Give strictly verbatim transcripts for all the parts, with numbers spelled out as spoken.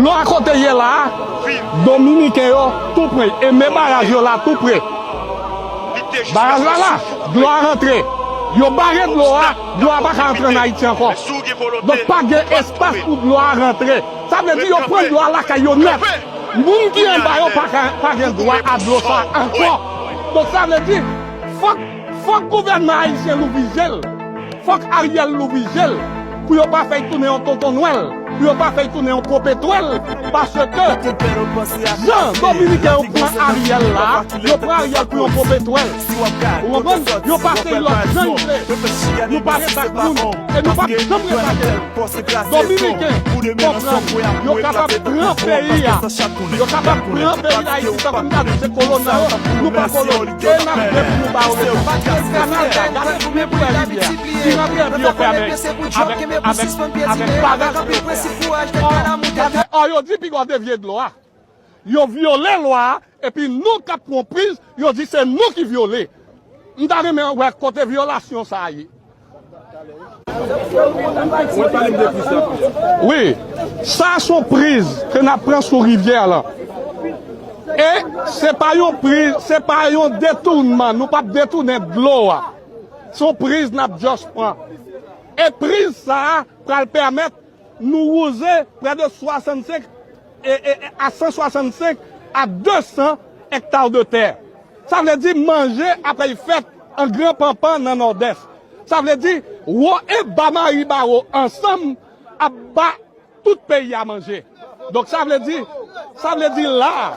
Dlo a kote ye la a, Dominiken yo tou pre. E men baraj yo la tou pre. Baraj la la, dlo a rantre. Yo bare dlo a, dlo a pa ka rantre ann Ayiti ankò. Donk pa gen espas pou dlo a rantre. Sa vle di yo pran dlo a lakay yo nèt. Moun ki anba yo pa ka, pa gen dwa a dlo sa ankò. Donk sa vle di, fòk, fòk gouvènman ayisyen louvri je l. Fòk Ariel louvri je l pou yo pa fè l tounen yon tonton nwèl, pou yo pa fè l tounen yon popetwèl, paske jan Dominiken yo pran Ariel la, yo pran Ariel pou yon popetwèl. Ou konprann? Yo pase l lòt jan yo vle. Nou pa ret ak moun, e nou p ap janm ret ak moun. Dominiken konprann, yo kapab pran peyi a. Yo kapab pran peyi Dayiti tankou m ta di se kolon nan yo. Nou pa kolon. E n ap vle pou nou ba yo leson. Kanal sa, gade konbyen koulè li ye a. Ki rantre epi yo fèmen avèk, avèk, avèk baraj. Ò, gade, ò, yo di piga w devye dlo a. Yo vyole lwa a, epi nou k ap pran priz, yo di se nou ki vyole. M ta renmen wè kote vyolasyon sa a ye. Wi, sa se yon priz ke n ap pran sou rivyè lan. E se pa yon priz, se pa yon detounman, nou p ap detounen dlo a. Se yon priz n ap just pran. E priz sa a pral pèmèt nou wouze prè de swasannsenk e, e, e, a san swasannsenk a de san ekta de tè. Sa vle di manje ap fèt an gran panpan nan Nòdès. Sa vle di wo e ba Maribawo ansanm ap ba tout peyi a manje. Donk sa vle di, sa vle di la,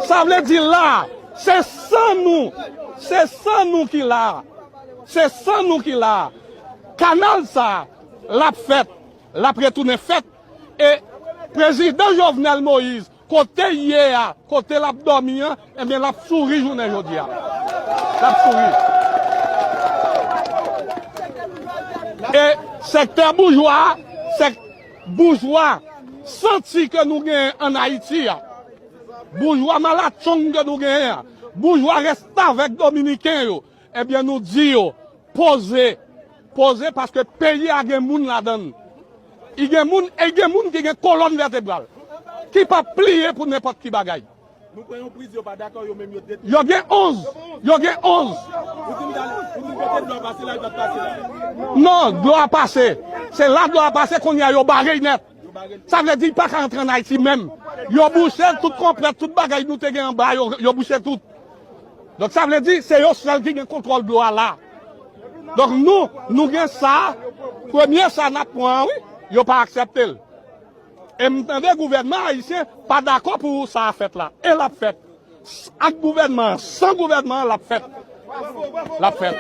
sa vle di la, se san nou, se san nou ki la. Se san nou ki la. Kanal sa, l ap fèt, l ap retounen fèt. E prezidan Jovenel Moïse, kote l ye a, kote l ap dòmi an, ebyen, l ap souri jounen jodi a. L ap souri. E sektè boujwa a, sèk-, boujwa santi ke nou genyen ann Ayiti a, boujwa malatchong ke nou genyen an, boujwa restavèk dominiken yo, ebyen, nou di yo, poze, poze, paske peyi a gen moun ladan l. I gen moun, e gen moun ki gen kolòn vètebral, ki p ap pliye pou nenpòt ki bagay. Nou pran yon priz, yo pa dakò, yo menm yo detwi. Yo gen onz. Yo gen onz. Ou di m dal, ou di m kote dlo a pase la, li pa t pase la. Non, dlo a pase. Se la dlo a pase, kounye a yo bare l nèt. Sa vle di, li pa ka antre ann Ayiti menm. Yo bouche tout konplè, tout bagay nou te gen anba, yo, yo bouche tout. Donk, sa vle di, se yo sèl ki gen kontwòl dlo a la. Donk, nou, nou gen sa, premye sa n ap pran an, wi, yo pa aksepte l. E m tande gouvènman ayisyen pa dakò pou sa a fèt la. E l ap fèt. S-, ak gouvènman an, san gouvènman an, l ap fèt. L ap fèt.